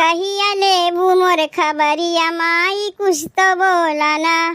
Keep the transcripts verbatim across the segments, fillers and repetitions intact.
कहिया लेबू मोर खबरिया माई, कुछ तो बोला ना।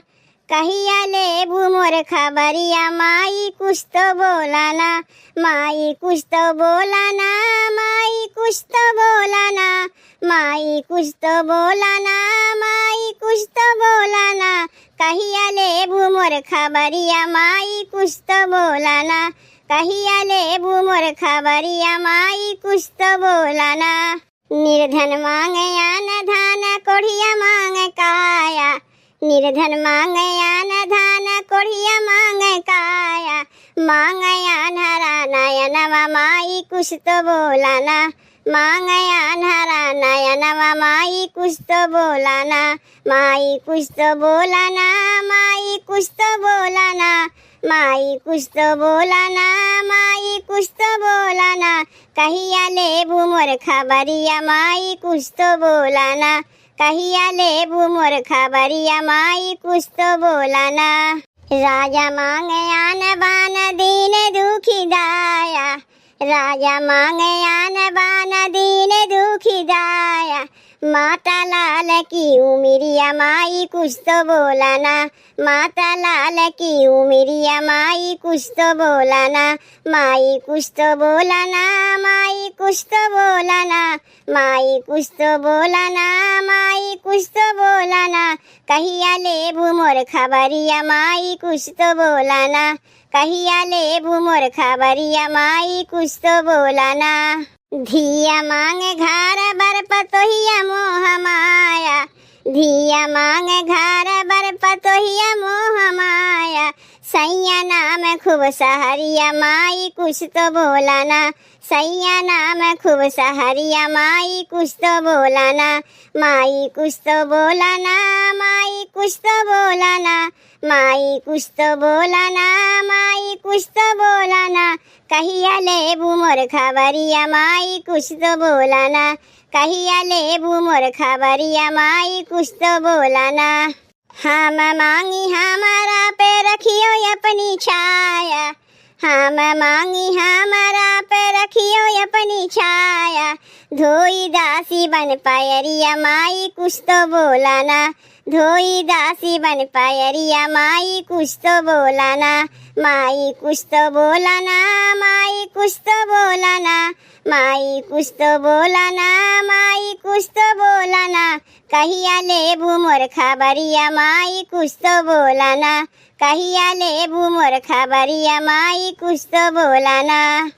कहिया लेबू मोर खबरिया माई, कुछ तो बोला ना। माई, कुछ तो बोला ना। माई, कुछ तो बोला ना। माई, कुछ तो बोला ना। माई, कुछ तो बोला ना। कहिया लेबू मोर खबरिया माई, कुछ तो बोला ना। कहिया लेबू मोर खबरिया माई, कुछ तो बोला ना। निर्धन मांगे आन धान, कोढ़िया मांगे काया। निर्धन मांगे आन धान, कोढ़िया मांगे काया। मांगे आन्हरा नयनवा माई, कुछ तो बोला ना। मांगे आन्हरा नयनवा माई, कुछ तो बोला ना। माई, कुछ तो बोला ना। माई, कुछ तो बोला ना। माई, कुछ तो बोला ना। माई, कुछ तो बोला ना। कहिया लेबू मोर खबरिया माई, कुछ तो बोला ना। कहिया लेबू मोर खबरिया माई, कुछ तो बोला ना। राजा मांगे आन बान, दीन दुखी दाया। राजा मांगे आन बान, दीन दुखी दाया। माता लाल की उमिरिया माई, कुछ तो बोला ना। माता लाल की उमिरिया माई, कुछ तो बोला ना। माई, कुछ तो बोला ना। माई, कुछ तो बोला ना। माई, कुछ तो बोला ना। माई, कुछ तो बोला ना। कहिया लेबू मोर खबरिया माई, कुछ तो बोला ना। कहिया लेबू मोर खबरिया माई, कुछ तो बोला ना। धिया मांगे घर बर, पतोहिया मोह माया। धिया मांगे घर बर, पतोहिया मोह माया। सैया नाम खूब सहरिया माई, कुछ तो बोला ना। सैया नाम खूब सहरिया माई, कुछ तो बोला ना। माई, कुछ तो बोला ना। माई, कुछ तो बोला ना। माई, कुछ तो बोला ना। माई, कुछ तो बोला ना। कहिया लेबू मोर खबरिया माई, कुछ तो बोला ना। कहिया लेबू मोर खबरिया माई, कुछ तो बोला ना। हम मांगी हमारा पे रखियो अपनी छाया। हम मांगी हमारा पे रखियो अपनी छाया। धोई दासी बन पायरिया माई, कुछ तो बोला ना। धोई दासी बन पायरिया माई, कुछ तो बोला ना। माई, कुछ तो बोला ना। माई, कुछ तो बोला ना। माई, कुछ तो बोला ना। माई, कुछ तो बोला ना। कहिया लेबू मोर खबरिया माई, कुछ तो बोला ना। कहिया लेबू मोर खबरिया माई, कुछ तो बोला ना।